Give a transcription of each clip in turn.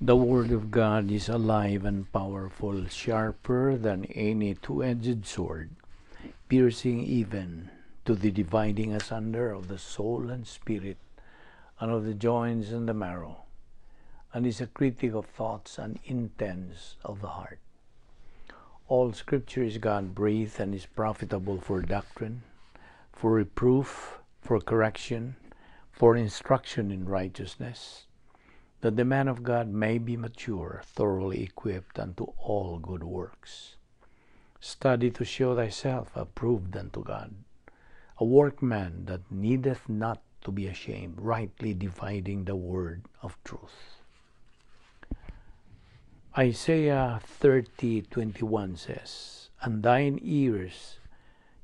The Word of God is alive and powerful, sharper than any two-edged sword, piercing even to the dividing asunder of the soul and spirit, and of the joints and the marrow, and is a critic of thoughts and intents of the heart. All Scripture is God-breathed and is profitable for doctrine, for reproof, for correction, for instruction in righteousness, that the man of God may be mature, thoroughly equipped unto all good works. Study to show thyself approved unto God, a workman that needeth not to be ashamed, rightly dividing the word of truth. Isaiah 30:21 says, "And thine ears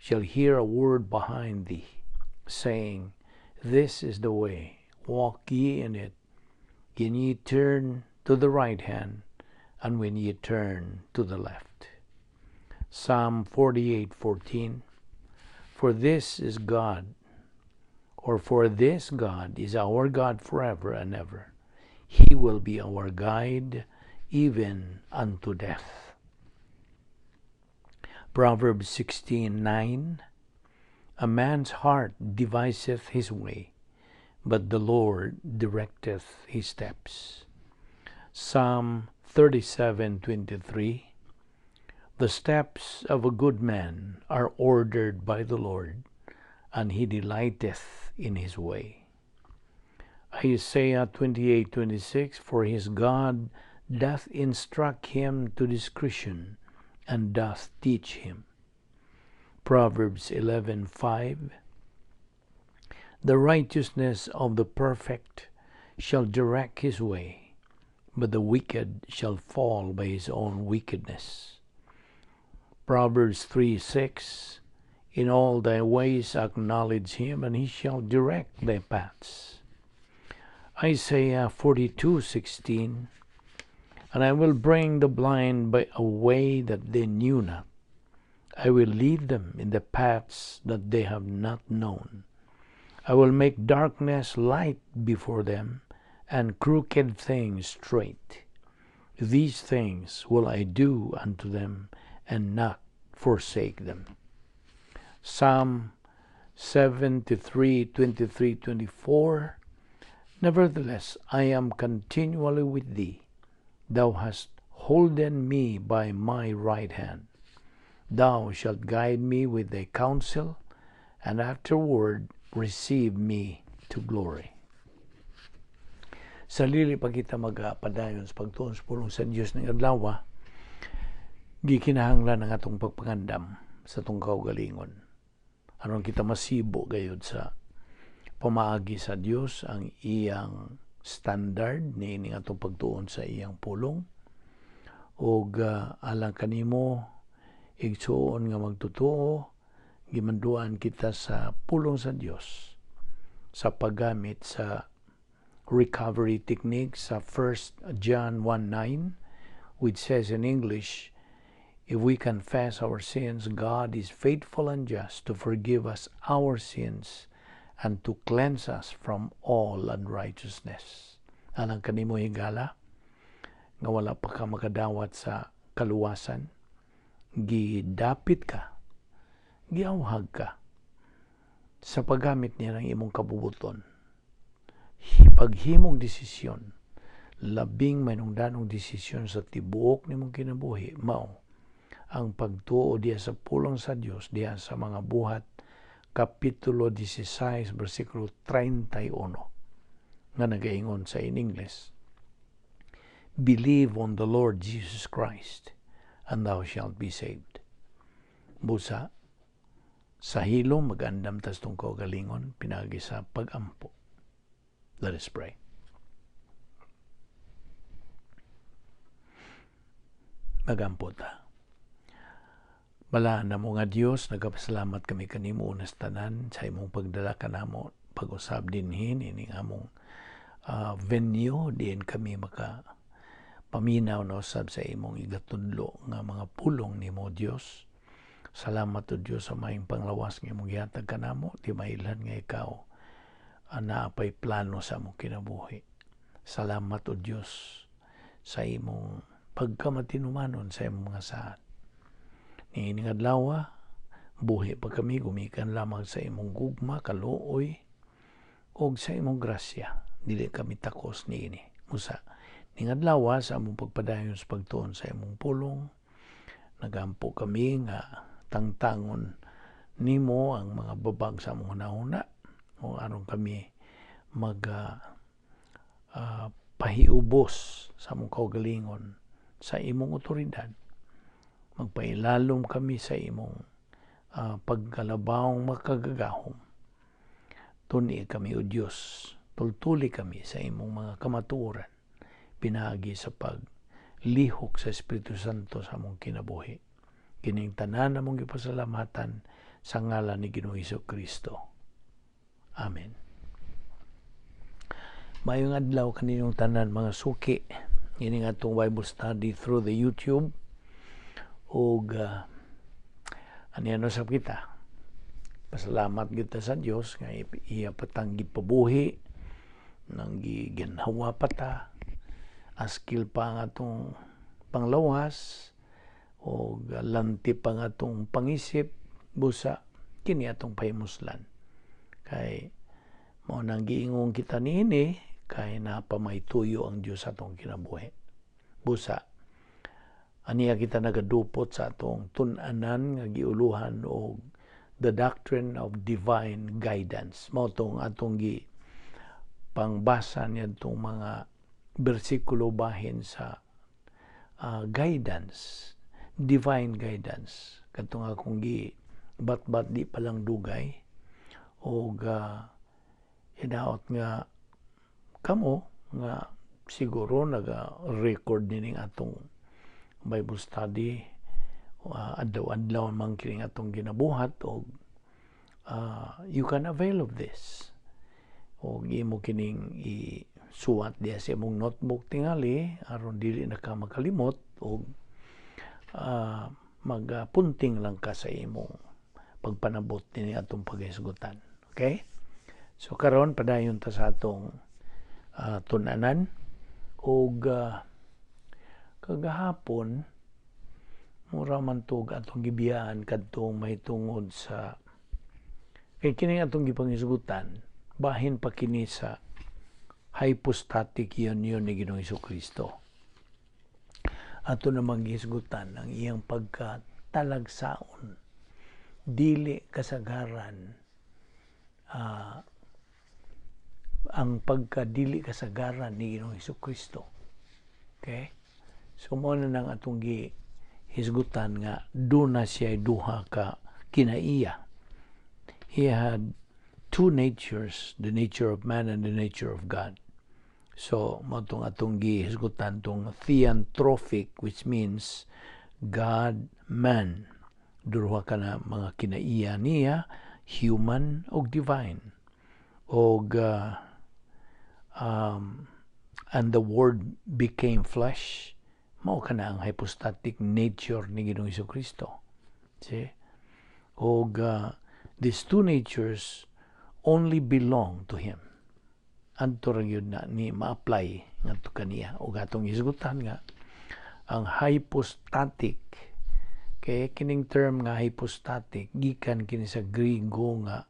shall hear a word behind thee, saying, This is the way, walk ye in it, when ye turn to the right hand, and when ye turn to the left." Psalm 48:14, "For this is God, or for this God is our God forever and ever. He will be our guide even unto death." Proverbs 16:9, "A man's heart deviseth his way, but the Lord directeth his steps." Psalm 37:23, "The steps of a good man are ordered by the Lord, and he delighteth in his way." Isaiah 28:26, "For his God doth instruct him to discretion, and doth teach him." Proverbs 11:5, "The righteousness of the perfect shall direct his way, but the wicked shall fall by his own wickedness." Proverbs 3:6, "In all thy ways acknowledge him, and he shall direct thy paths." Isaiah 42:16, "And I will bring the blind by a way that they knew not. I will lead them in the paths that they have not known. I will make darkness light before them, and crooked things straight. These things will I do unto them, and not forsake them." Psalm 73:23-24, "Nevertheless, I am continually with thee. Thou hast holden me by my right hand. Thou shalt guide me with thy counsel, and afterward receive me to glory." Sa dili pa kita magpadayon sa pagtuon sa pulong sa Dios ning adlaw, gikinahanglan ang atong pagpangandam sa atong kaugalingon aron kita masibo gayud sa pamaagi sa Dios ang iyang standard niining atong pagtuon sa iyang pulong. Og alang kanimo, igsuon nga magtutuo, gimanduan kita sa pulong sa Dios sa paggamit sa recovery technique sa 1 John 1:9, which says in English, "If we confess our sins, God is faithful and just to forgive us our sins and to cleanse us from all unrighteousness." Alang kanimo, higala, nga wala pa ka makadawat sa kaluwasan, gidapit ka, giawhag ka sa paggamit niya ng imong kabubuton. Paghimong desisyon, labing manungdanong desisyon sa tibuok nimong kinabuhi, mao ang pagtuo diya sa pulong sa Dios diya sa Mga Buhat kapitulo 16 bersikulo 31 nga nagaingon sa in English, "Believe on the Lord Jesus Christ and thou shalt be saved." Busa sa hilom, magandam tas tong kaugalingon pinagi sa pagampo. Let us pray. Magampo ta. Balaan na mo nga Dios, nagapasalamat kami kanimo unas tanan sa imong pagdala kanamo pag-usab dinhin ining among venue diin kami maka paminaw na usab sa imong igatudlo nga mga pulong nimo, Dios. Salamat o Dios sa maayong panglawas nga imong gihatag kanamo, ti mailhan nga ikaw naa pay plano sa among kinabuhi. Salamat o Dios Sa imong pagkamatinumanon sa imong mga saad. Niining adlaw, buhi pa kami gumikan lamang sa imong gugma, kaluoy, ug sa imong grasya. Dili kami takos niini. Busa, ning adlaw sa among pagpadayon sa pagtuon sa imong pulong, nagampo kami nga tangtangon nimo ang mga babag sa among hunahuna o aron kami mag pahiubos sa among kaugalingon sa imong otoridad. Magpailalom kami sa imong pagkalabawng makagagahom. Tuni kami, O Dios, tultuli kami sa imong mga kamatuoran pinaagi sa paglihok sa Espiritu Santo sa among kinabuhi. Kining tanan among gipasalamatan sa ngalan ni Ginoong Kristo. Amen. Maayong adlaw kaninyong tanan, mga suki. Ini nga atong Bible study through the YouTube ug aniano sab kita. Pasalamat kita sa Dios nga iya pa tang gipabuhi nang giginhawa pa ta, askil pa ang atong panglawas o lanti pa ang atong pangisip. Busa kini atong pahimuslan kay mao nang giingong kita niini kay napamaytuyo ang Dios sa atong kinabuhi. Busa aniya kita nagadupot sa atong tun-anan nga giuluhan og the doctrine of divine guidance. Mao tong atong gi pangbasa niadtong mga bersikulo bahin sa guidance, divine guidance, kadtong akong gi bat-bat di pa lang dugay og hinaot nga kamo nga siguro naga-record nining atong Bible study, adlaw-adlaw man kining atong ginabuhat og you can avail of this og imo kining isuwat diya sa imong notebook tingali aron dili na ka makalimot og magpunting lang ka sa imong pagpanabot nini atong paghisgutan. Okay? So karon padayon ta sa atong tun-anan og kagahapon mura man tog atong gibiyaan kadtong mahitungod sa kay kini atong gipanghisgutan bahin pa kini sa hypostatic union ni Ginoong Kristo. Ato namang gihisgutan ang iyang pagkatalagsaon, dili kasagaran, ang pagkadili kasagaran ni Ginoong Kristo. Okay? So mo na nang atong gihisgutan nga duna siya duha ka kinaiya. He had two natures, the nature of man and the nature of God. So mao tong atong gihisgutan tong theanthropic, which means God man. Duha ka na mga kinaiya niya, human og divine. Og and the Word became flesh, mao kana ang hypostatic nature ni Ginoong Kristo. See? Og these two natures only belong to Him. Adto ra gyud na ni ma-apply ngadto kaniya. Ug atong hisgutan nga ang hypostatic, kay kining term nga hypostatic gikan kini sa Griego nga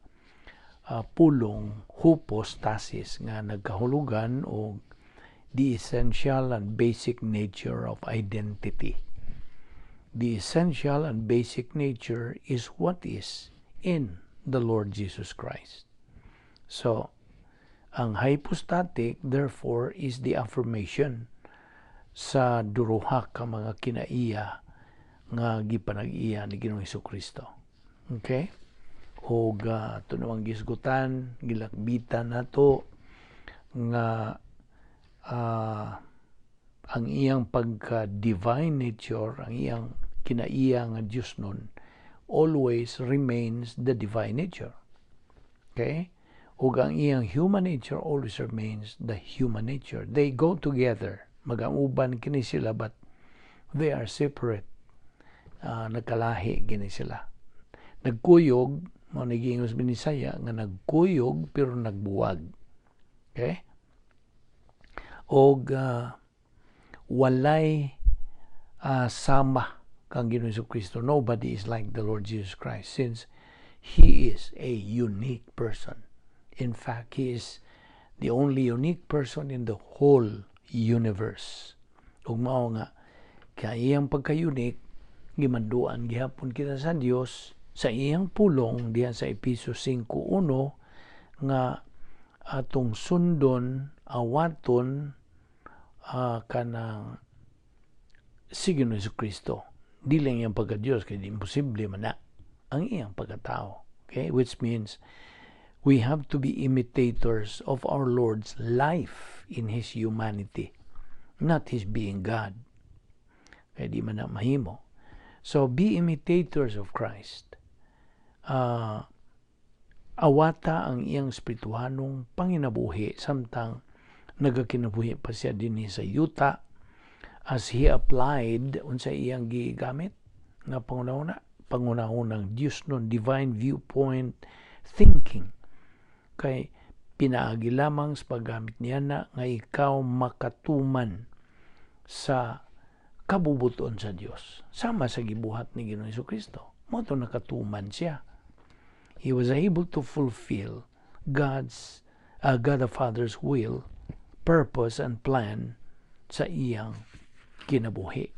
pulong hypostasis nga nagkahulugan og the essential and basic nature of identity. The essential and basic nature is what is in the Lord Jesus Christ. So, ang hypostatic, therefore, is the affirmation sa duruha ka mga kinaiya nga gipanag-iya ni Ginoong Kristo. Okay? Og ato namang gisgutan, gilakbitan nato nga ang iyang pagka-divine nature, ang iyang kinaiya nga Diyos nun, always remains the divine nature. Okay? Ug ang iyang human nature always remains the human nature. They go together. Maganguban kini sila, but they are separate. Nagkalahi kini sila. Nagkuyog, mao giingon sa Binisaya nga nagkuyog pero nagbuwag. Okay? Og Walay sama kang Ginoong Kristo. Nobody is like the Lord Jesus Christ since He is a unique person. In fact, He is the only unique person in the whole universe. Ug mao nga kay iyang pagka-unique, gimanduan gihapon kita sa Dios sa iyang pulong diha sa Epeso 5:1 nga atong sundon, awaton kanang si Ginoong Kristo. Dili ang iyang pagka-Diyos kay di imposible man na ang iyang pagkatao. Okay? Which means we have to be imitators of our Lord's life in His humanity, not His being God. Kaya di man na mahimo. So, be imitators of Christ. Awata ang iyang espirituhanong panginabuhi samtang nagakinabuhi pa siya dinhi sa yuta as he applied unsa iyang gigamit nga pangunahuna, pangunahunang Dios nun, divine viewpoint thinking, kay pinaagi lamang sa paggamit niya na nga ikaw makatuman sa kabubuton sa Dios sama sa gibuhat ni Ginoong Kristo. Mao to nakatuman siya. He was able to fulfill God the Father's will, purpose and plan sa iyang kinabuhi.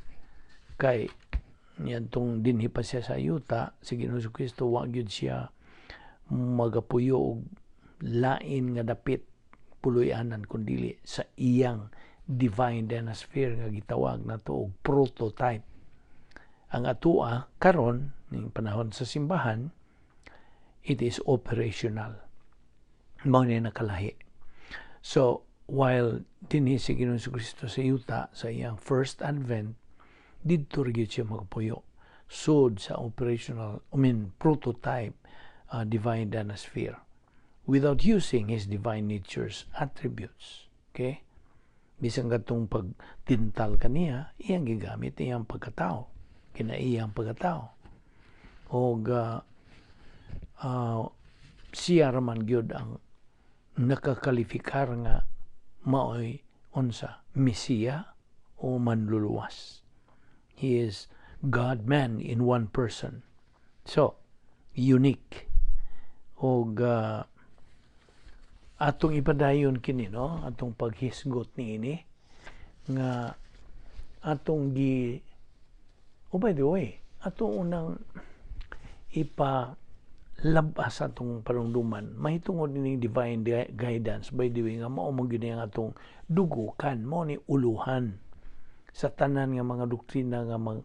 Kay niyantong dinhi pa siya sa yuta, si Ginoong Kristo, wa gyud siya magapuyo og lain nga dapit puloy-anan kun dili sa iyang divine dynasphere nga gitawag nato og prototype. Ang atoa karon ning panahon sa simbahan, it is operational. Mao ni nakalahi. So while dinhi si Ginoong Kristo sa yuta sa iyang first advent, didto ra gyud siya magpuyo sud sa operational, I mean, prototype divine dynasphere without using his divine nature's attributes. Okay? Bisan katong pagtintal kaniya, iyang gigamit iyang pagkatao, kinaiyang pagkatao. Og siya raman gyud ang nakakalifikar nga maoy unsa, Mesiya o manluluwas. He is God-man in one person. So, unique. Og atong ipadayon kini, no, atong paghisgot niini nga atong gi. Oh, by the way, atong unang ipa labas atong panumduman mahitungod nining divine guidance, by the way, nga mao man gyud ang atong dugukan, mao ni uluhan sa tanan nga mga doktrina nga mag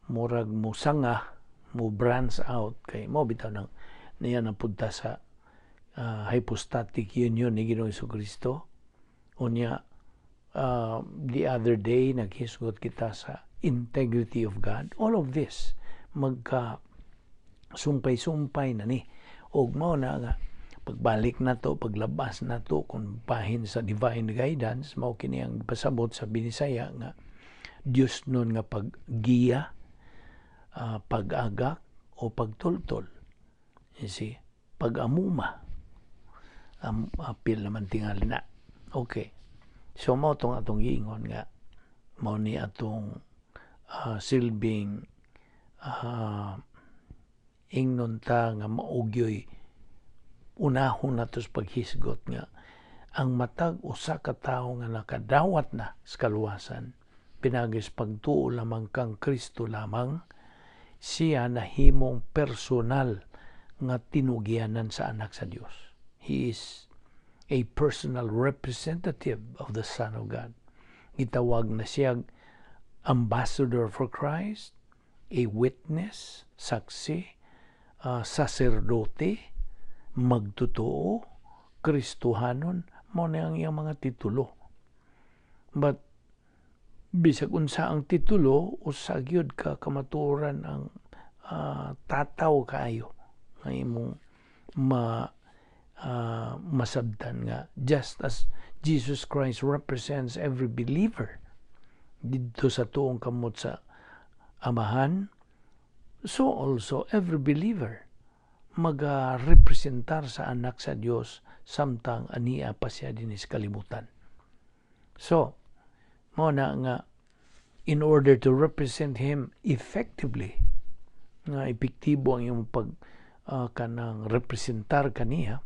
murag musanga, mo branch out, kay mao bitaw nang niya napunta sa hypostatic union ni Ginoong Kristo. Unya the other day naghisgot kita sa integrity of God. All of this magka sumpay-sumpay na ni, og mao na nga pagbalik nato, paglabas nato kung bahin sa divine guidance, mao kini ang pasabot sa Binisaya nga Dios nun nga paggiya, pag-agak o pagtultol, you see, pag-amuma, apil naman tingali na. Okay, so mao tong atong giingon nga mao ni atong silbing ingnon ta nga maugyoy unahon nato sa paghisgot nga ang matag usa ka tawo nga nakadawat na sa kaluwasan pinaagi sa pagtuo lamang kang Kristo lamang, siya nahimong personal nga tinugyanan sa anak sa Dios. He is a personal representative of the Son of God. Gitawag na siya ambassador for Christ, a witness, saksi, saserdote, magtotoo, Kristohanon, mao na ang iyang mga titulo. But bisag unsa ang titulo, usa gyud ka kamatuoran ang tataw kaayo nga imong ma masabtan nga just as Jesus Christ represents every believer didto sa tuong kamot sa Amahan, so also every believer maga-representar sa anak sa Dios samtang ania pa siya dinhi sa kalibutan. So, Mao na nga in order to represent Him effectively, nga epektibo ang imong pag kanang representar kaniya,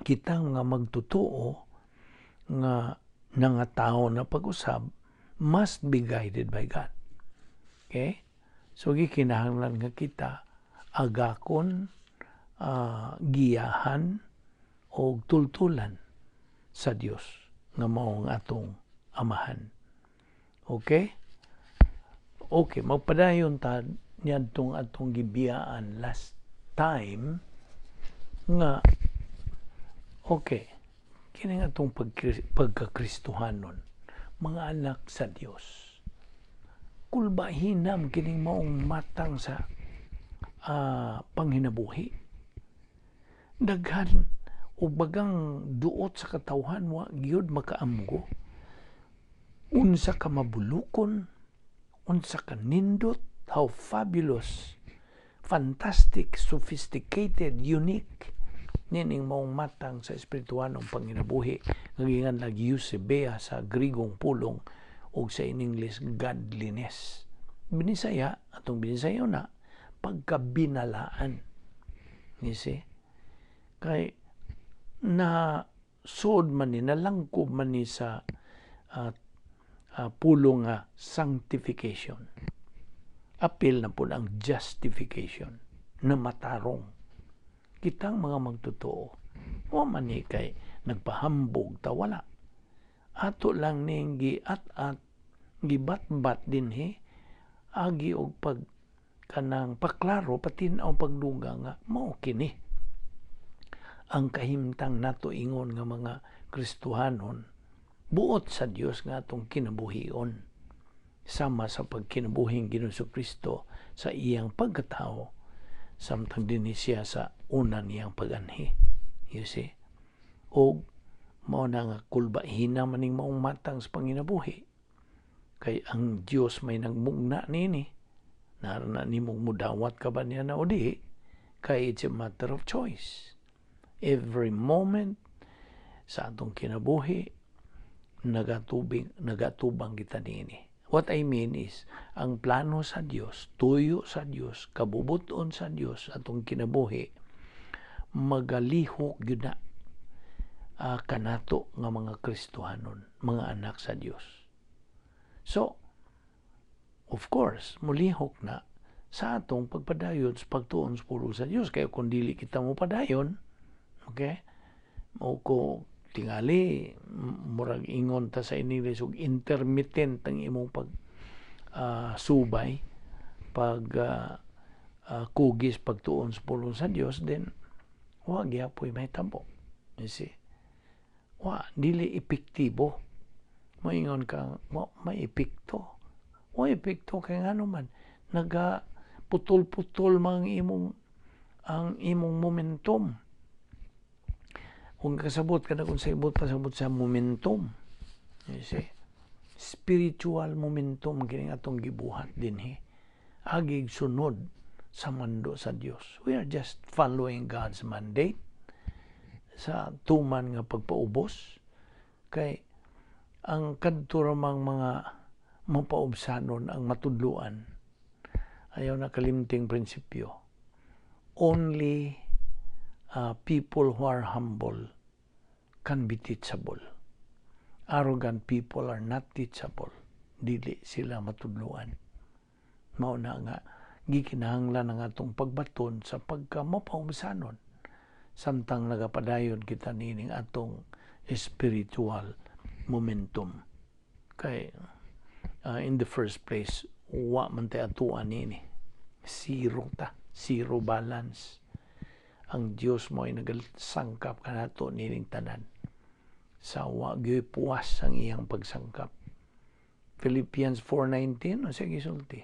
kitang nga magtotoo nga nga tao na pag-usab must be guided by God. Okay? So gikinahanglan nga kita agakon, giyahan o tultulan sa Dios nga mao ang atong Amahan. Okay? Okay, magpadayon ta niadtong atong gibiyaan last time nga okay, kini nga atong pagkakristohanon, mga anak sa Dios. Kulbahinam kining maong matang sa panghinabuhi. Daghan o bagang duot sa katawhan, wa gyud makaamgo unsa ka mabulukon, unsa ka nindot, how fabulous, fantastic, sophisticated, unique nining maong matang sa espirituhanong panginabuhi nga ginganlag eusebeia sa Grigong pulong o sa in English godliness. Binisaya, atong Binisaya na pagkabinalaan. You see? Kay na suod man ni, nalangkob man ni sa pulong nga sanctification. Apil na po ang justification na matarong. Kitang mga magtotoo, wa man ni kay nagpahambog ta, wala. Ato lang ning giat-at, gibatbat dinhi agi og pag kanang paklaro, patin-aw, pagduga nga mao kini ang kahimtang nato ingon nga mga Kristohanon, buot sa Dios nga atong kinabuhion sama sa pagkinabuhing Ginoong Kristo sa iyang pagkatao samtang dinhi siya sa una niyang paganhi. You see? Og mao na nga kulbahina maning maong matang sa panginabuhi kay ang Dios may nagmugna nini na na nimong mudawat ka ba niya na o di, kay it's a matter of choice. Every moment sa atong kinabuhi nagatubing nagatubang kita niini. What I mean is, ang plano sa Dios, tuyo sa Dios, kabubuton sa Dios atong kinabuhi magalihok gyud na kanato nga mga Kristohanon, mga anak sa Dios. So, of course, mulihok na sa atong pagpadayon sa pagtuon sa pulong sa Dios, kay kung dili kita mo padayon, okay, mo ko tingali murag ingon ta sa English og intermittent ang imong pag subay, pag kugis pagtuon sa pulong sa Dios, then wa gyapoy mahitabo. You see? Wa, dili epektibo. Moingon ka wa may epekto, wa epekto, kay ngano man naga putol-putol mang imong ang imong momentum. Kung kasabot ka na kung sa ibot pasabot sa momentum. You see? Spiritual momentum kini atong gibuhat dinhi. Agig sunod sa mando sa Dios. We are just following God's mandate sa tuman nga pagpaubos, kay ang kadto ramang mga mapaubsanon ang matudluan. Ayaw na kalimting prinsipyo. Only people who are humble can be teachable. Arrogant people are not teachable. Dili sila matudluan. Mao na nga gikinahanglan ang atong pagbaton sa pagka mapaubsanon samtang nagapadayon kita nining atong spiritual momentum. Kay in the first place, wa man tay atuan nini. Zero ta, zero balance. Ang Dios mo ay nagsangkap kanato nining tanan. Sa wa gyud puwas ang iyang pagsangkap. Philippians 4:19, unsa gisulti?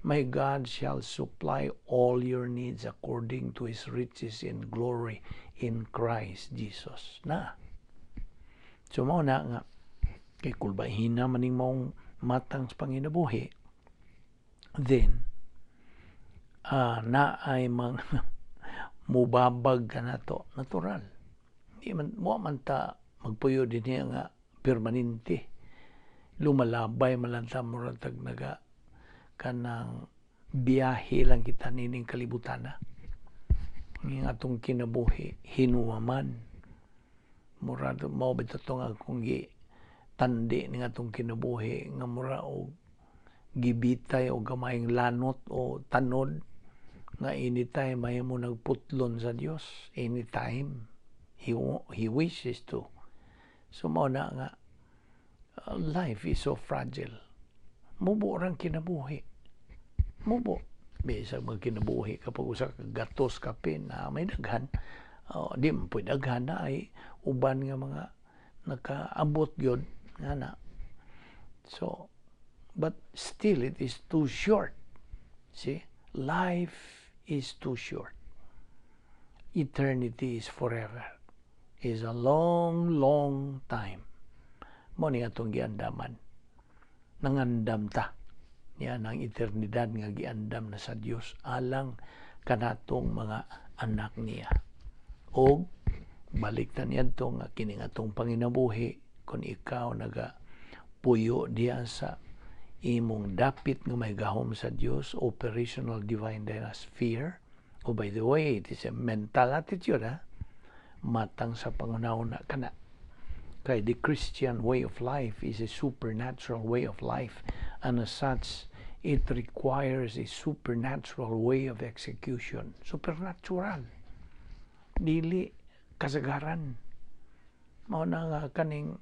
"My God shall supply all your needs according to His riches in glory in Christ Jesus." Na. So mao na nga kay kulbahina maning maong matang sa panginabuhi, then na ay mang mubabag ka na to, natural. Di man, wa man ta magpuyo din niya nga permanente. Lumalabay man lang ta, murag tag naga kanang biyahe lang kita nining kalibutan na. Ng atong kinabuhi hinuwaman. Mura mao bitaw to nga akong gi tandi ning atong kinabuhi nga mura og gibitay o gamayng lanot o tanod nga anytime mahimo nagputlon sa Dios, anytime he wishes to. So mao na nga life is so fragile. Mubo rang kinabuhi, mubo. Bisag magkinabuhi kapag usa ka gatos kape na may daghan, di man pud daghan na ay uban nga mga nakaabot gyud nga na. So but still it is too short. See, life is too short. Eternity is forever, is a long, long time. Mo ni atong giandaman, nangandam ta niya ang eternidad nga giandam na sa Dios alang kanatong mga anak niya. Og balik ta niadto nga kini nga atong panginabuhi, kung ikaw naga puyo diya sa imong dapit nga may gahom sa Dios, operational divine sphere. Oh, by the way, it is a mental attitude, ha? Matang sa panghunahuna kana. Kay the Christian way of life is a supernatural way of life, and as such it requires a supernatural way of execution. Supernatural, dili kasagaran. Mao na nga kaning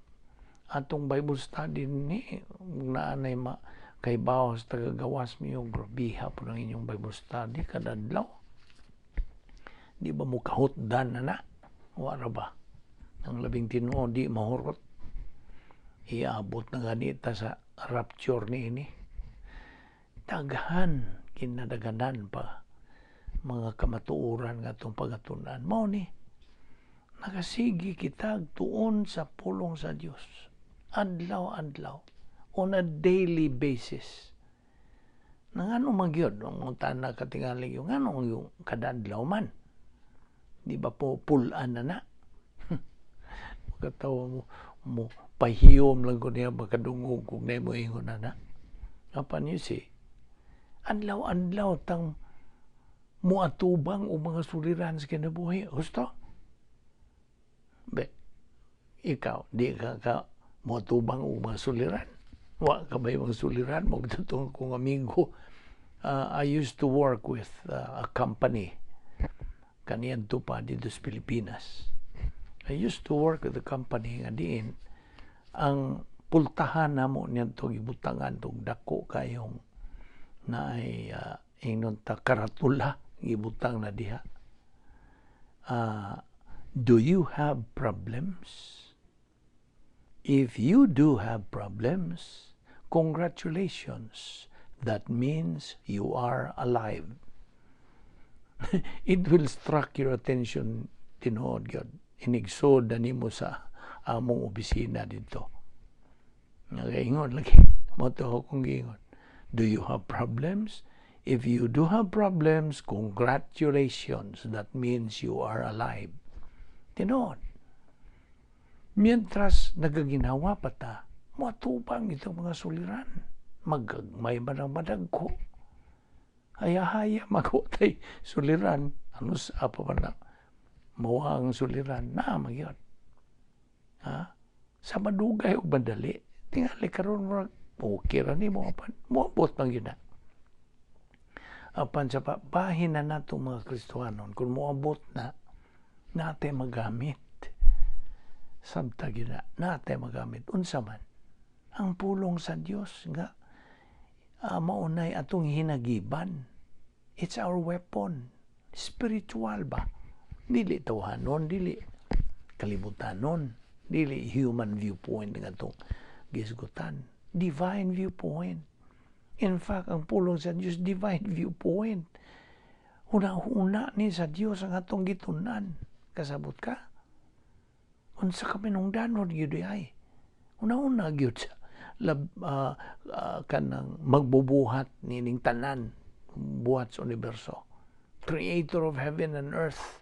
atong Bible study ni naanay ma kay bawas tagagawas miyo, grabiha po ng inyong Bible study kada adlaw. Di ba mo kahutdan na na? Wara ba ang labing tinuod, di mahurot? Iabot na ganita sa rapture ni ini. Daghan, kinadaganan pa mga kamatuoran nga atong pagatunan. Mao ni nakasigi kita tuon sa pulong sa Dios adlaw-adlaw, on a daily basis. Nangano man gyud ang tana katingali yung ngano yung kada adlaw man? Di ba po pulan na na? Makatawa mo, mo pahiyom lang ko niya makadungog kung na mo ingon na na. Apan you see, adlaw-adlaw tang muatubang o mga suliran sa kinabuhi. Husto? Be, ikaw, di ka ka muatubang o mga suliran. Wa ka ba yung mga suliran? Mo kong amigo. I used to work with a company kaniyan to pa dito sa Pilipinas. I used to work with a company nga diin ang pultahan namo niadto, gibutangan tong dako kayong na ay ingnon ta karatula, gibutang na diha. "Do you have problems? If you do have problems, congratulations. That means you are alive." It will struck your attention, tinuod gyud. Inigsod na nimo sa among opisina dito. Nagaingon lagi. Mo to akong giingon. "Do you have problems? If you do have problems, congratulations. That means you are alive." Tinuod. Mientras nagaginawa pa ta, matubang itong mga suliran. Magagmay man ang madagko. Haya-haya magutay suliran. Ano sa apa man na mawa ang suliran na magyod. Ha? Sa madugay og madali, tingali karon murag okay ra nimo, apan moabot man gyud na. Apan sa bahin na nato mga Kristohanon, kung moabot na, nate magamit. Sabta gyud na, nate magamit. Unsa man? Ang pulong sa Dios nga maunay atong hinagiban. It's our weapon. Spiritual ba? Dili tawhanon, dili kalibutanon, dili human viewpoint nga atong gisgutan. Divine viewpoint. In fact, ang pulong sa Dios, divine viewpoint. Una-una ni sa Dios ang atong gitunan. Kasabot ka? Unsa ka minungdanon gyud ay. Una-una gyud sa lab, kanang magbubuhat nining tanan buhat sa universo. Creator of heaven and earth.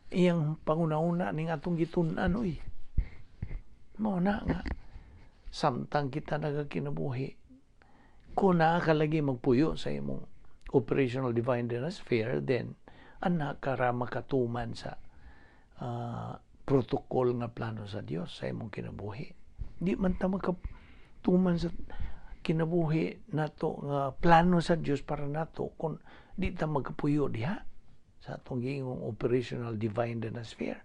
Iyang panguna-una ning atong gitun-an, uy. Mao na nga. Samtang kita nagakinabuhi, kung naa ka lagi magpuyo sa imong operational divine sphere, then ana ka ra makatuman sa protocol nga plano sa Dios sa imong kinabuhi. Di man ta makatuman sa kinabuhi nato nga plano sa Dios para nato kung di ta magkapuyo diha sa atong giingong operational divine sphere.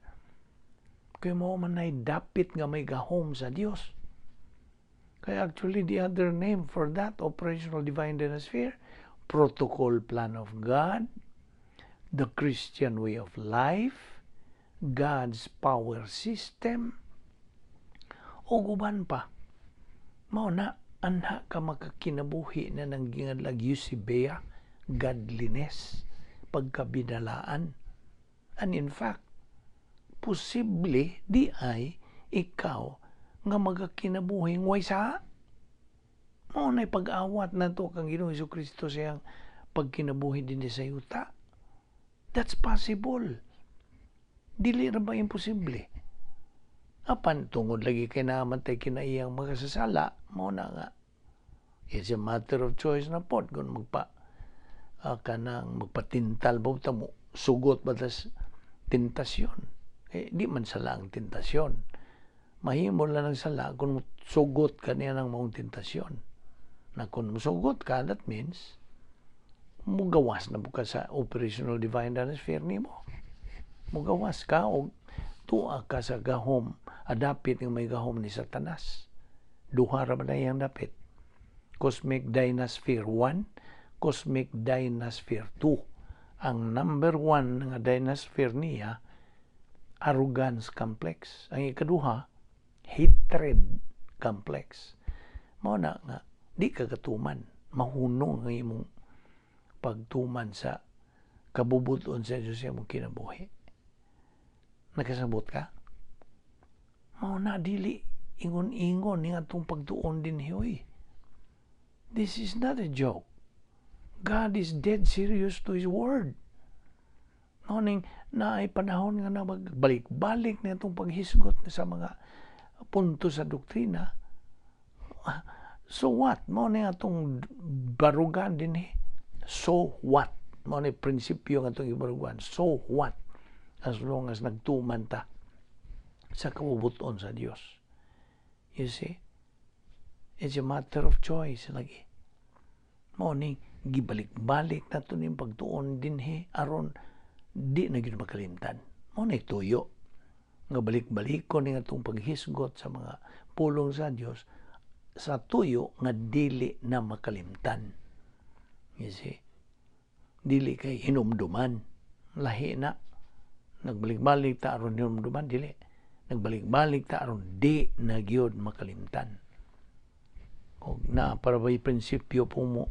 Kay mao man nay dapit nga may gahom sa Dios. Kaya actually, the other name for that operational divine sphere, protocol plan of God, the Christian way of life, God's power system, o uban pa. Mao na, anha ka makakinabuhi na nang gingadlag eusebeia, godliness, pagkabinalaan. And in fact, posible diay ikaw nga magakinabuhi way sa mao na pag-awat nato kang Ginoong Kristo siyang pagkinabuhi din sa yuta. That's possible. Dili ra ba imposible? Apan tungod lagi kay naman tay kinaiyang makasasala, mao na nga it's a matter of choice na pod kung magpa kanang magpatintal ba ta mo, sugot ba tas tentasyon. Eh, di man sala ang tentasyon. Mahimo lang ng sala kung sugot ka niya ng maong tentasyon. Na kung musugot ka, that means mugawas na buka sa operational divine sphere nimo. Mugawas ka o tuwa ka sa gahom, adapit nga may gahom ni Satanas. Duha ra ba na iyang dapit? Cosmic Dynasphere 1, Cosmic Dynasphere 2. Ang number 1 nga dynasphere niya, arrogance complex. Ang ikaduha, hatred complex. Mao na nga di ka katuman, mahunong ang imong pagtuman sa kabubuton sa Diyos sa imong kinabuhi. Nakasabot ka? Mao na, dili ingon-ingon ning atong pagtuon din hoy. This is not a joke. God is dead serious to His word. Noning naay panahon nga na magbalik-balik na itong paghisgot sa mga punto sa doktrina. So what? Mao na atong barugan din eh. So what? Mao na prinsipyo nga atong ibarugan. So what? As long as nagtuman ta sa kabubuton sa Dios. You see? It's a matter of choice lagi. Mao ni gibalik-balik nato ning pagtuon dinhi aron di na gyud makalimtan. Mao na tuyo nga balik-balikon ning atong paghisgot sa mga pulong sa Dios sa tuyo nga dili na makalimtan. You see? Dili kay hinumduman. Lahi na. Nagbalik-balik ta aron hinumduman, dili. Nagbalik-balik ta aron di na gyud makalimtan. Og na para ba prinsipyo po mo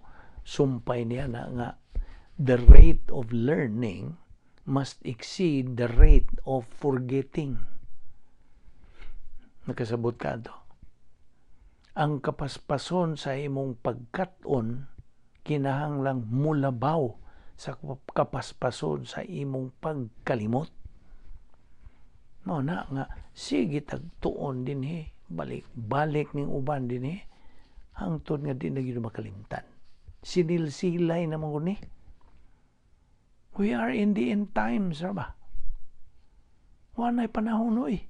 sumpay niya na nga the rate of learning must exceed the rate of forgetting. Nakasabot ka to? Ang kapaspason sa imong pagkat-on kinahanglang mulabaw sa kapaspason sa imong pagkalimot. Mao na nga sige tagtuon dinhi, balik-balik ning uban dinhi hangtod nga di na gyud makalimtan. Sinilsilay na mo ni. We are in the end times, ra ba? Wa panahon oy.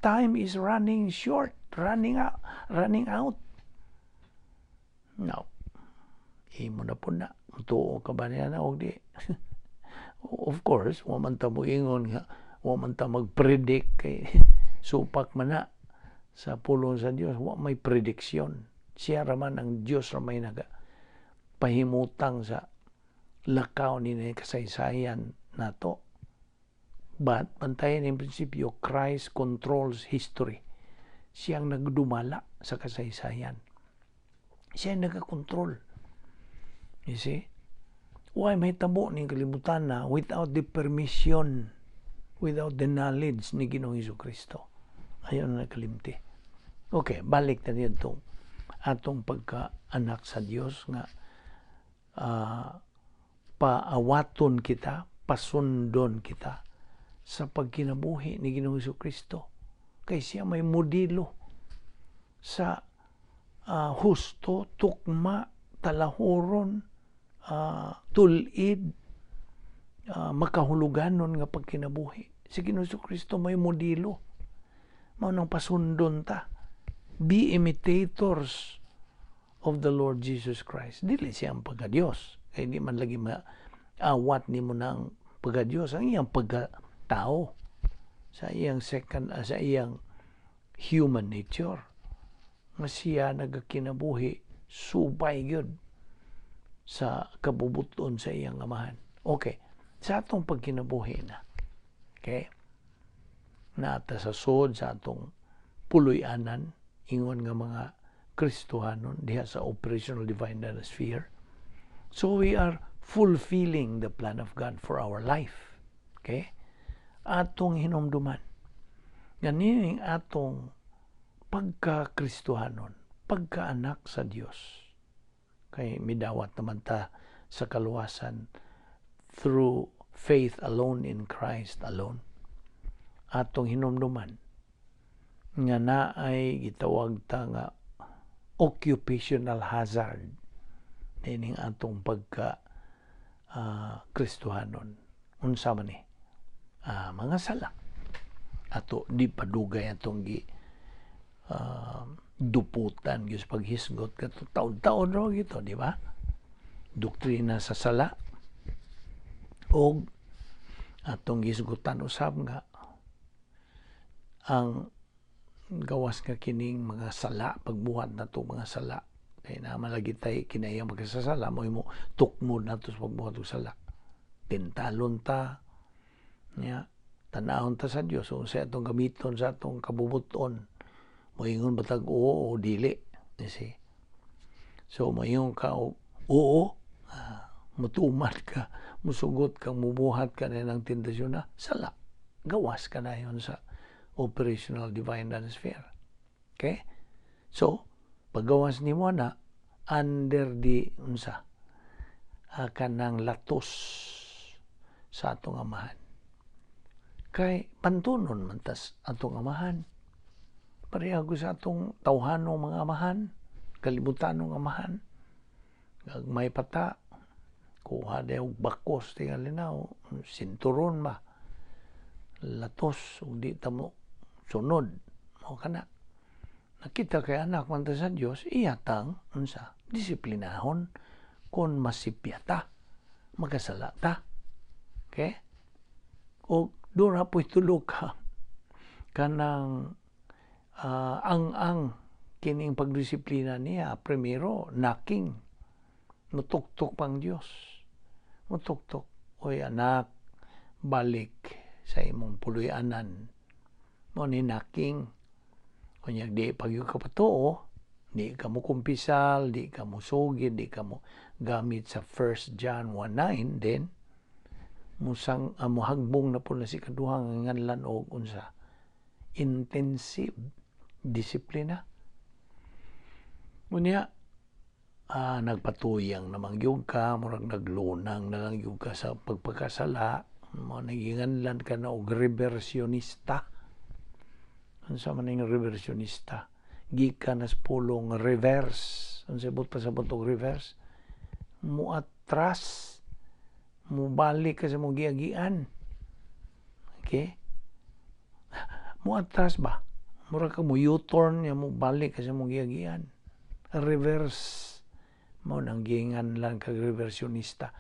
Time is running short, running out, running out. No. Imo na po na. Tuo ka ba niya na og di? Of course, wa man ta mo ingon nga wa man ta mag-predict kay supak man na sa pulong sa Dios, wa may prediksyon. Siya raman ang Dios ra may naga pahimutang sa lakaw ni kasaysayan nato. But bantayan yung prinsipyo, Christ controls history. Siyang nagdumala sa kasaysayan. Siya ang nagakontrol. You see? Why may tabo ning kalibutan na without the permission, without the knowledge ni Ginoong Hesus Kristo? Ayon na nakalimti. Okay, balik na dito atong pagka-anak sa Dios nga paawaton kita, pasundon kita sa pagkinabuhi ni Ginoong Hesus Kristo. Kay siya may modelo. Sa husto, tukma, talahuron, tulid, makahuluganon nga pagkinabuhi. Si Ginoong Kristo may modelo. Mao nang pasundon ta. Be imitators of the Lord Jesus Christ. Dili siya ang pagka-Diyos. Kaya di man lagi maawat nimo na ang pagka-Diyos, ang iyang pagka-tao sa iyang second, sa iyang human nature. Nga siya nagakinabuhi subay gyud sa kabubuton sa iyang Amahan. Okay. Sa atong pagkinabuhi na. Okay? Naata sa sod sa atong puloy-anan, ingon nga mga Kristohanon diha sa operational divine sphere. So we are fulfilling the plan of God for our life. Okay? Atong hinumduman. Ganing atong pagka-Kristohanon, pagkaanak sa Dios. Kay midawat naman ta sa kaluwasan through faith alone in Christ alone. Atong hinumduman nga naay gitawag ta nga occupational hazard nining atong pagka Kristohanon. Unsa man ni? Mga sala. Ato di padugay atong gi duputan gyud sa paghisgot kato taon-taon ra gito, di ba? Doktrina sa sala og atong gisgutan usab nga ang gawas nga kining mga sala, pagbuhat nato mga sala, kay naa man lagi tay kinahiyang pagkasasala mo imo tukmod nato sa pagbuhat og sala, tintalon ta nya, tan-awon ta sa Dios unsa atong gamiton sa atong kabubuton. Moingon ba tag oo o dili? You see? So moingon ka og oo, mutuman ka, musugot ka, mubuhat ka na ng tentasyon na sala, gawas ka na yon sa operational divine sphere. Okay? So, paggawas nimo na under the unsa, kanang latos sa atong Amahan. Kay pantunon man tas atong Amahan. Pareha ko sa atong tawhanong mga amahan, kalibutanong amahan. May pata, kuha daw og bakos tingali na, sinturon ba, latos ug di ta mo sunod mo kana. Nakita kay anak man ta sa Dios, iyatang unsa, disiplinahon kon masipya ta, makasala ta. Okay? O doon na po'y tulo ka kanang ang kining pagdisiplina niya. Primero, knocking, mutuktok pang Dios, mutuktok, "Oy anak, balik sa imong puloy-anan." Mo ni knocking. Kunyag di pag ka patuo, di ka mo kumpisal, di ka mo sugid, di ka mo gamit sa 1 John 1:9, then musang muhagbong na po na si kaduhang nganlan og unsa, intensive disiplina. Unya nagpatuyang namang gyud ka, murag naglunang na lang gyud ka sa pagpakasala, mo naginganlan ka na og reversionista. Unsa man ning reversionista? Gikan na sa pulong reverse. Unsa but pasabot og reverse? Muatras, mubalik ka sa mong giagian. Okay? Muatras ba? Mura ka mo U-turn ya, mo balik ka sa mong giagian. Reverse. Mo nang giinganlan kag reversionista.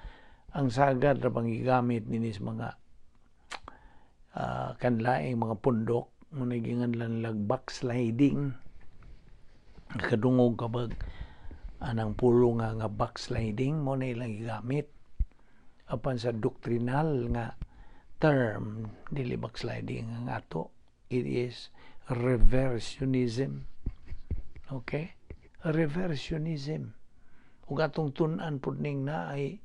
Ang sagad ra bang gigamit ninis mga kanlaing mga pundok mo, naginganlan lag backsliding. Kadungog ka bag anang pulo nga nga backsliding? Mo na ilang gigamit. Apan sa doctrinal nga term, dili backsliding ang ato, it is reversionism. Okay, reversionism. Ug atong tun-an pud ning na ay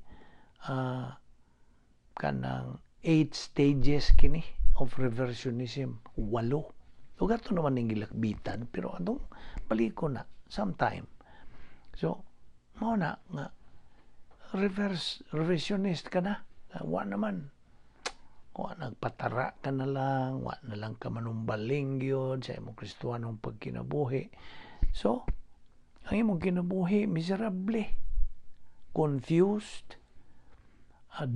kanang eight stages kini of reversionism, walo. Ug ato naman ning gilakbitan, pero atong baliko na sometime. So mao na nga reverse reversionist ka na, wa naman, wa nagpatara ka na lang, wa na lang ka manumbaling gyud sa imong Kristohanong pagkinabuhi. So, ang imong kinabuhi, miserable, confused,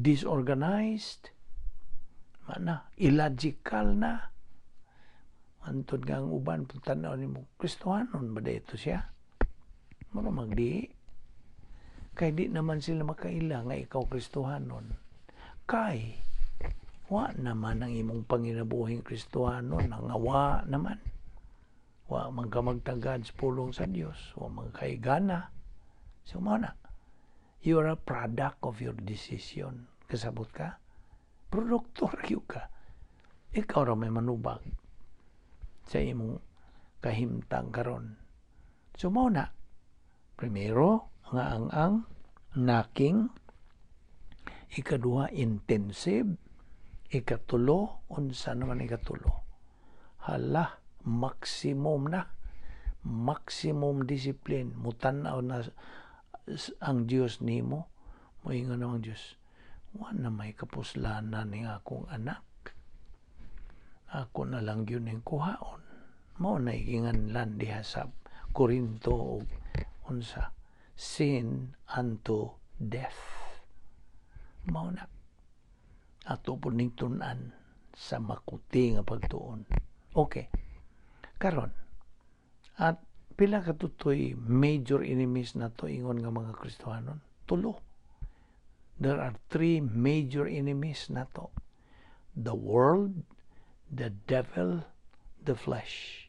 disorganized, mana, illogical na. Antod nga ang uban, tanaw nimo, Kristohanon ba dito siya? Mura magdi. Kay di naman sila makaila nga ikaw Kristohanon. Kay, wa naman ang imong panginabuhing Kristohanon, ang wa naman. Wa man ka magtagad sa pulong sa Dios, wa man kay gana. So mao na, you are a product of your decision. Kasabot ka? Produkto ra ka. Ikaw ra may manubag sa imong kahimtang karon. So mao na, primero, nga ang knocking, ikaduha, intensive, ikatulo, unsa naman ikatulo? Hala, maximum na. Maximum discipline. Mutanaw na ang Dios nimo, moingon na ang Dios, wa na may kapuslanan ning akong anak. Ako na lang yun ning kuhaon. Mao na iginganlan diha sa Korinto og unsa, sin unto death. Mao na ato po ning tun-an sa makuti nga pagtuon. Okay. Karon, at pila ka tutoy major enemies nato ingon nga mga Kristohanon? Tulo. There are three major enemies nato. The world, the devil, the flesh.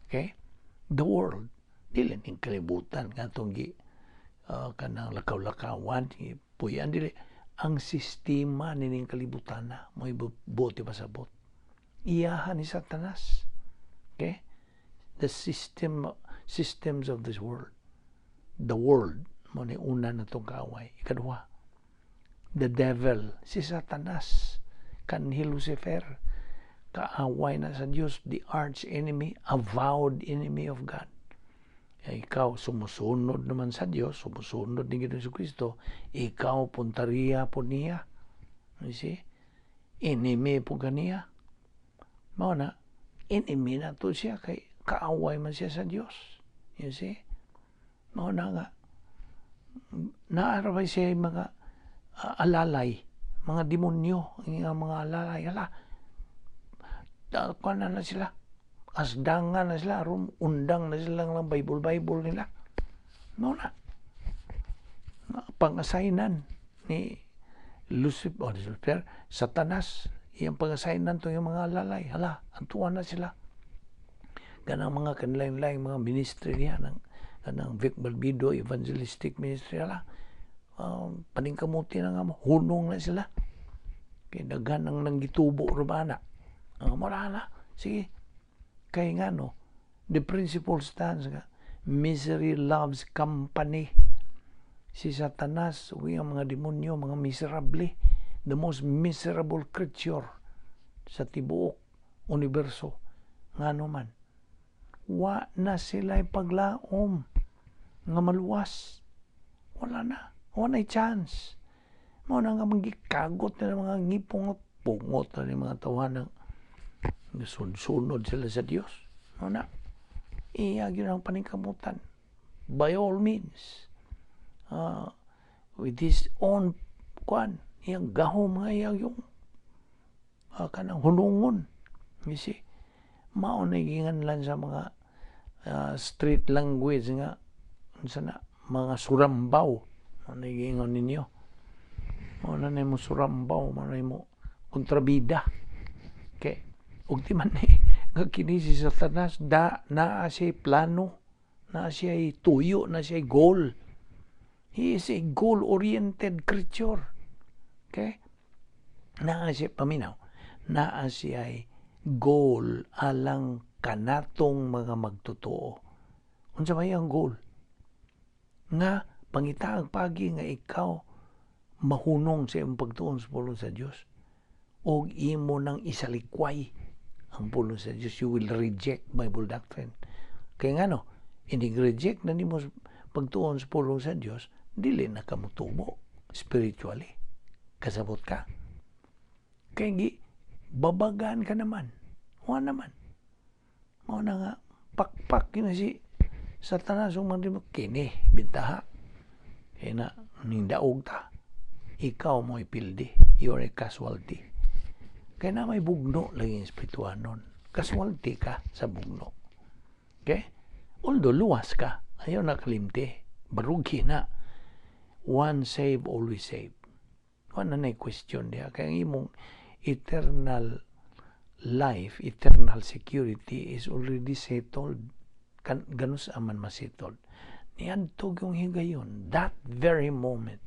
Okay? The world. Dili ning kalibutan nga atong gi kanang lakaw-lakawan, puyan dili ang sistema nining kalibutan na mo'y buot pasabot. Iyahan ni Satanas. Okay? The systems of this world. The world mo ni una na itong kaaway. Ikaduha, the devil, si Satanas, kanhi Lucifer, kaaway na sa Dios, the arch enemy, avowed enemy of God. Ikaw sumusunod naman sa Dios, sumusunod ni Ginoong Kristo, ikaw puntariya po niya. You see? Enemy po kaniya. Mao na, enemy na to siya kay kaaway man siya sa Dios. You see? Mao na nga, naarabay siya yung mga alalay, mga demonyo, ang mga alalay, hala, kuan na sila, asdangan na sila, aron undang na sila ng Bible Bible nila. Mao na. Pang-assignan ni Lucifer, oh, Lucifer, Satanas, iyang pang-assignan to yung mga alalay. Hala, antuan na sila. Ganang mga kanilang mga ministry niya, ng, kanang Vic Balbido, Evangelistic Ministry, hala, paningkamuti na nga mo, hunong na sila. Kay daghan ang nanggitubo ra na. Mura na. Sige. Kay nga no, the principle stands nga, misery loves company. Si Satanas, ug ang mga demonyo, mga miserable, the most miserable creature sa tibuok universo. Ngano man, wa na sila paglaom nga maluwas. Wala na. Wala na chance. Mao na nga magikagot na mga ngipong pungot na ni mga tawanan. Sunod sila sa Dios. Mao na. Iya gyud ang paningkamutan. By all means. With his own kwan, iyang gahom nga iyang yung kanang hunungon. You see? Mao na giinganlan sa mga street language nga unsa na mga surambaw. Mao na giingon ninyo. Mao na nimo surambaw, mao na nimo kontrabida. Okay. Ug di man ni nga kini si Satanas da naa siya plano, naa siya tuyo, naa siya goal. He is a goal-oriented creature. Okay? Naa siya paminaw. Naa siya goal alang kanatong mga magtotoo. Unsa may ang goal? Nga pangitaag pagi nga ikaw mahunong sa imong pagtuon sa pulong sa Dios og imo nang isalikway ang pulong sa Dios. You will reject Bible doctrine. Kaya nga no, inig-reject na nimo pagtuon sa pulong sa Dios, dili na ka motubo spiritually. Kasabot ka. Kaya gi, babagan ka naman. Wa naman. Mao na nga, pakpak yun si Satanas ug mga demonyo kini bintaha. Kaya na ning daog ta. Ikaw mo ipildi. You are a casualty. Kaya na may bugno lagi espirituanon. Casualty ka sa bugno. Okay? Although luwas ka, ayaw na kalimti. Barugi na. Once save, always save. Wala na question diha. Kaya ang imong eternal life, eternal security is already settled. Kan, ganus aman masettled. Niadto yung higayon, that very moment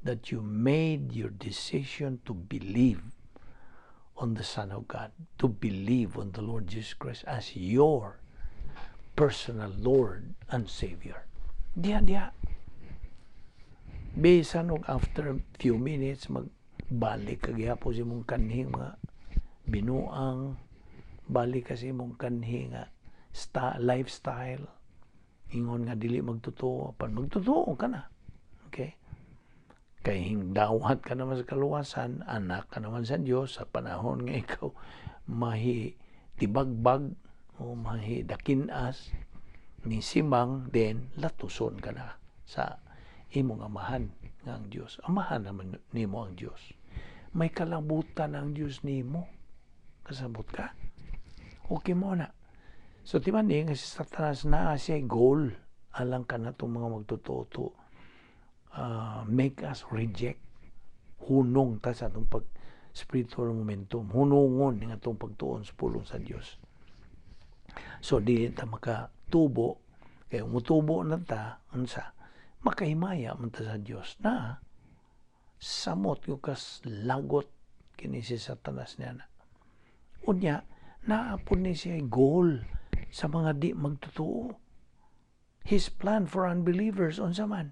that you made your decision to believe on the Son of God, to believe on the Lord Jesus Christ as your personal Lord and Savior. Diha, diha. Bisan og after few minutes, magbalik ka gihapon sa imong kanhing mga binuang, balik ka sa imong kanhi nga lifestyle, ingon nga dili magtotoo, pan magtotoo ka na. Okay? Kay hingdawat ka naman sa kaluwasan, anak ka naman sa Dios sa panahon nga ikaw mahi tibagbag o mahi dakinas ni simang, then latuson ka na sa imong amahan nga ang Dios. Amahan naman nimo ang Dios. May kalabutan ang Dios nimo. Kasabot ka? Okay mo na. So, di ba ni, nga si Satanas naa siya goal alang ka na itong mga magtotoo to make us reject, hunong ta sa atong pag spiritual momentum, hunungon ng atong pagtuon sa pulong sa Dios. So dili ta makatubo, kay mutubo na ta, unsa makahimaya man ta sa Dios na samot yung kas lagot kini si Satanas niya na. Unya, naapon ni siya goal sa mga di magtotoo. His plan for unbelievers, unsa man?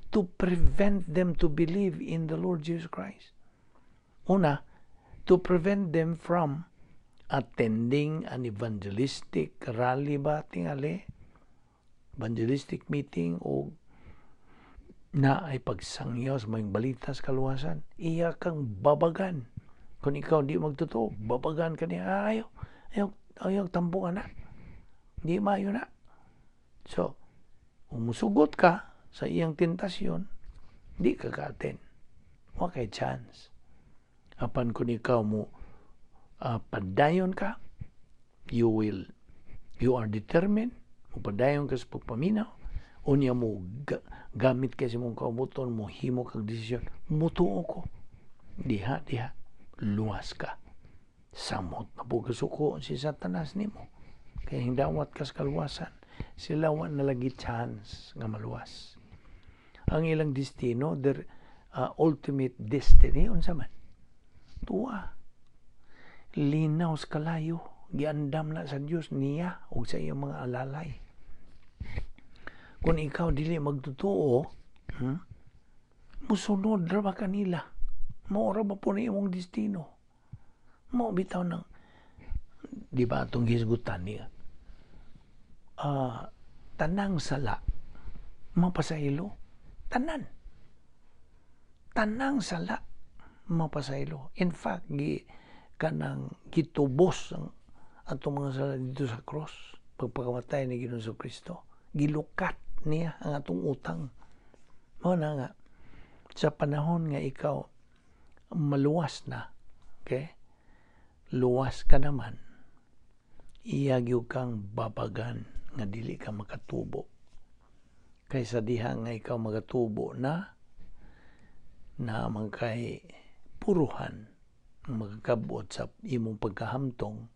To prevent them to believe in the Lord Jesus Christ. Una, to prevent them from attending an evangelistic rally ba tingali, evangelistic meeting o na ay pagsangyaw sa mga balita sa kaluwasan, iya kang babagan. Kung ikaw di magtotoo, babagan ka niya, ayaw, ayaw, ayaw, tambo ka na. Di maayo na. So, umusugot ka sa iyang tentasyon, di ka ka-attend. Wa kay chance. Apan kung ikaw mo padayon ka, you are determined, mo padayon ka sa pagpaminaw, unya mo gamit kay sa imong kaubuton, mo himo kag desisyon, mutuo ko. Diha, diha, luwas ka. Samot na po kasuko si Satanas nimo. Kaya hindawat ka sa kaluwasan, sila wa na lagi chance nga maluwas. Ang ilang destino, their ultimate destiny, unsa man? Tuwa. Linaw sa kalayo, giandam na sa Dios niya ug sa iyang mga alalay. Kung ikaw dili magtotoo, musunod ra ba kanila? Mao ra ba po ni imong destino? Mao bitaw nang di ba atong hisgutan niya? Tanang sala mapasaylo, tanan. Tanang sala mapasaylo. In fact, gi kanang gitubos ang atong mga sala dito sa cross pagpakamatay ni Ginoong Kristo. Gilukat niya ang atong utang. Mao na nga sa panahon nga ikaw maluwas na, okay? Luwas ka naman, iya gyud kang babagan nga dili ka makatubo. Kaysa diha nga ikaw makatubo na na man kay puruhan magkabot sa imong pagkahamtong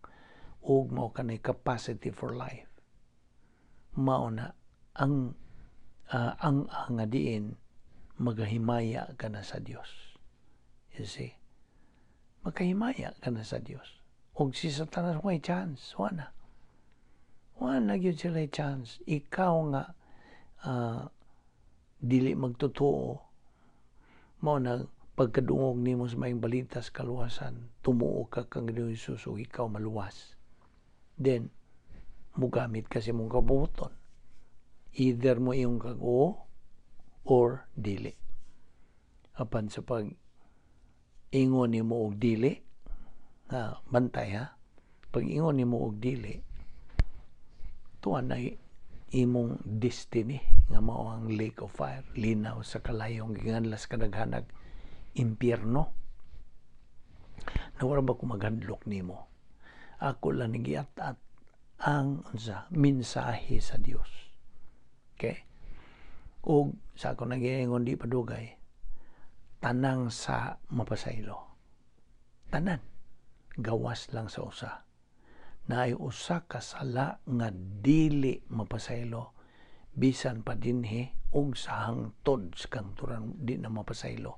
ug mao kanay capacity for life. Mao na ang nga diin magahimaya ka na sa Dios. You see? Magahimaya ka na sa Dios. Og si Satanas way chance, wala. Wala gyud sila chance. Ikaw nga dili magtotoo, mao na pagkadungog nimo sa maayong balita sa kaluwasan, tumuo ka kang Ginoong Hesus ug ikaw maluwas. Then mugamit ka sa imong kabuoton. Either mo iyong kag oo or dili. Apan sa pag ingon nimo og dili, ha, bantay ha. Pag ingon nimo og dili, tuwa na imong destiny nga mao ang lake of fire, linaw sa kalayong giganlas kadaghanag impyerno. Nawara ba ko maghadlok nimo? Ako lang giat-at ang unsa mensahe sa Dios. Okay? Ug sa ako nagiingon di padugay, tanang sa mapasaylo. Tanan gawas lang sa usa. Naay usa ka sala nga dili mapasaylo bisan pa dinhi ug sa hangtod sa kangturan di na mapasaylo.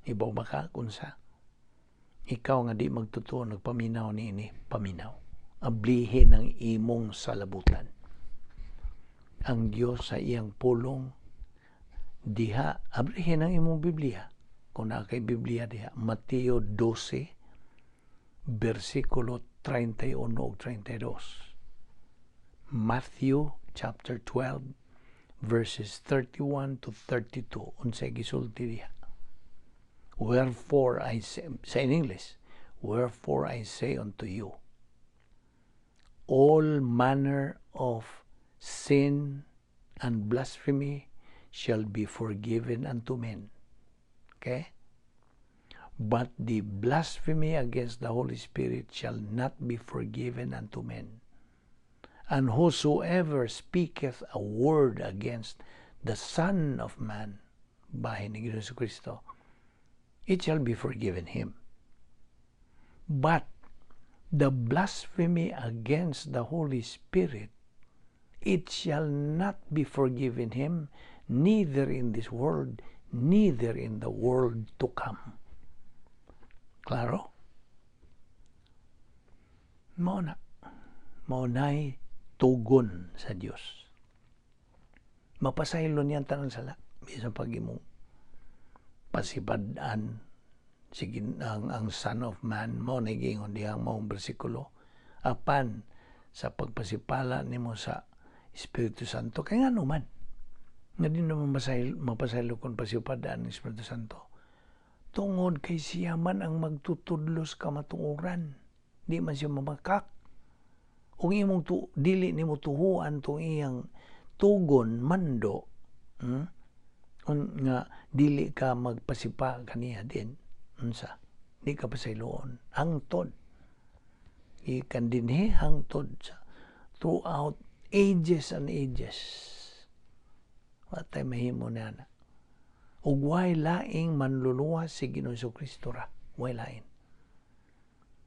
Ibaw ba ka kung sa? Ikaw nga di magtotoo nagpaminaw niini, paminaw. Ablihi ng imong salabutan. Ang Dios sa iyang pulong diha, ablihin ang imong Biblia. Kung naa kay Biblia diha, Mateo 12, versikulo 31 ug 32. Matthew chapter 12 verses 31 to 32. Unsay gisulti diha? Wherefore I say, say in English, "Wherefore I say unto you, all manner of sin and blasphemy shall be forgiven unto men." Okay? "But the blasphemy against the Holy Spirit shall not be forgiven unto men. And whosoever speaketh a word against the Son of Man," bahin ni Ginoong Kristo, "it shall be forgiven him. But the blasphemy against the Holy Spirit, it shall not be forgiven him, neither in this world, neither in the world to come." Klaro? Mao na. Mao na'y tugon sa Dios. Mapasaylo niyan tanang sala. Bisan pag imong pasipad-an sige ang Son of Man, mo na giingon dihang maong bersikulo, apan sa pagpasipala nimo sa Espiritu Santo, kay ngano man nga di naman mapasaylo kung pasipadaan ng Espiritu Santo? Tungod kay siya man ang magtutudlo sa kamatuoran, di man siya mamakak. Ug imong tu, dili nimo tuhuan tong iyang tugon, mando, Un nga dili ka magpasipa kaniya din, unsa, di ka pasayloon hangtod ikan dinhi, hangtod sa throughout ages and ages. Watay mahimo na na. Ug way laing manluluwas, si Ginoong Kristo ra, way lain.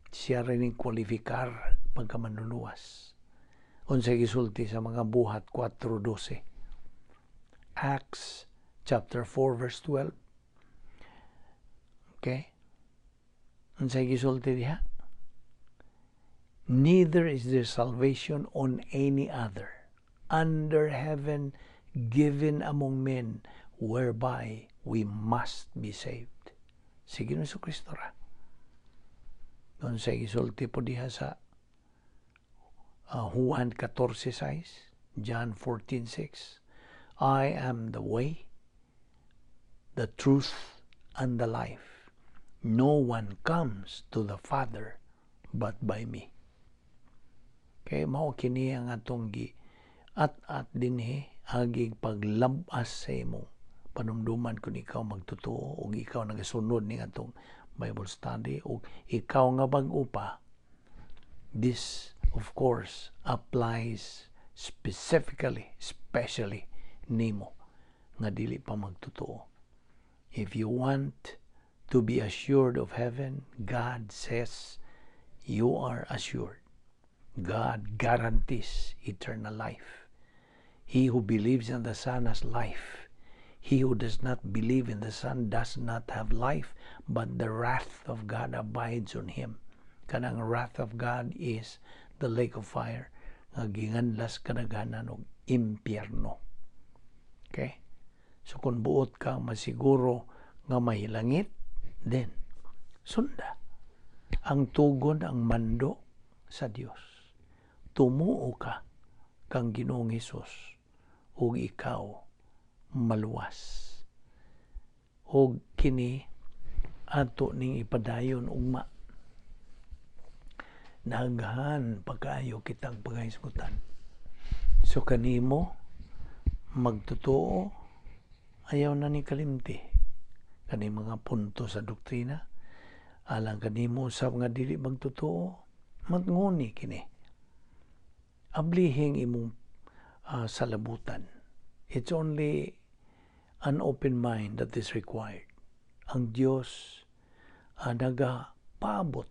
Siya rin ning kwalifikar pagka manluluwas. Unsay gisulti sa mga Buhat 4:12? Acts chapter 4 verse 12. Okay? Unsay gisulti diha? "Neither is there salvation on any other under heaven given among men whereby we must be saved." Si Ginoong Kristo ra. Unsay gisulti po diha sa Juan 14:6, John 14:6? "I am the way, the truth, and the life. No one comes to the Father but by me." Kay mao kini ang atong gi at dinhi agig paglabas sa imong panumduman kung ikaw magtotoo ug ikaw nagasunod ning atong Bible study ug ikaw nga bag-o pa. This of course applies specifically, especially nimo nga dili pa magtotoo. If you want to be assured of heaven, God says you are assured. God guarantees eternal life. He who believes in the Son has life. He who does not believe in the Son does not have life, but the wrath of God abides on him. Kanang wrath of God is the lake of fire nga ginganlas kadaghanan og impyerno. Okay? So kung buot ka masiguro nga mahilangit, then sunda ang tugon, ang mando sa Dios. Tumuo ka kang Ginoong Hesus ug ikaw maluwas. Ug kini ato ning ipadayon ugma. Daghan pagkaayo kitang paghisgutan. So kanimo magtotoo, ayaw na ni kalimti kani mga punto sa doktrina. Alang kanimo usab nga dili magtotoo, matngoni kini, ablihing imong salabutan. It's only an open mind that is required. Ang Dios nagapaabot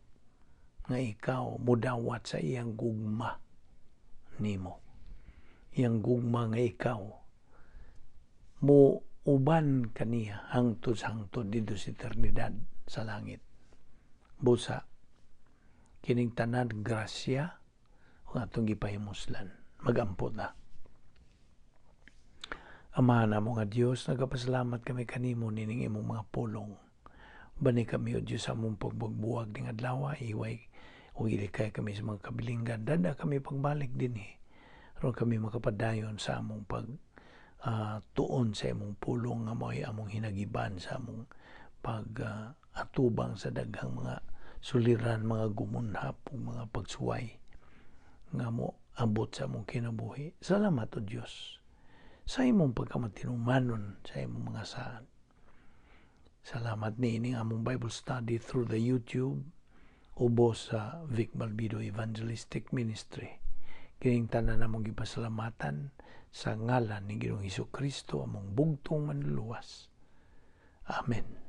nga ikaw mudawat sa iyang gugma nimo, iyang gugma nga ikaw mo uban kaniya hangtod sa hangtod didto sa eternidad sa langit. Busa kining tanan grasya ug atong gipahimuslan. Magampo na. Ama namo nga Dios, nagapasalamat kami kanimo nining imong mga pulong. Bani kami, O Dios, sa among pagbuwag ning adlaw, iway ug ilikay kami sa mga kabilinggan. Dad-a kami pagbalik dinhi aron kami makapadayon sa among pag tuon sa imong pulong nga mao'y among hinagiban sa among pag atubang sa daghang mga suliran, mga gumunhap ug mga pagsuway nga mo abot sa among kinabuhi. Salamat, O Dios, sa imong pagkamatinumanon sa imong mga saad. Salamat niining among Bible study through the YouTube ubos sa Vic Balbido Evangelistic Ministry. Kining tanan among gipasalamatan sa ngalan ni Ginoong Hesus Kristo, among bugtong Manluluwas. Amen.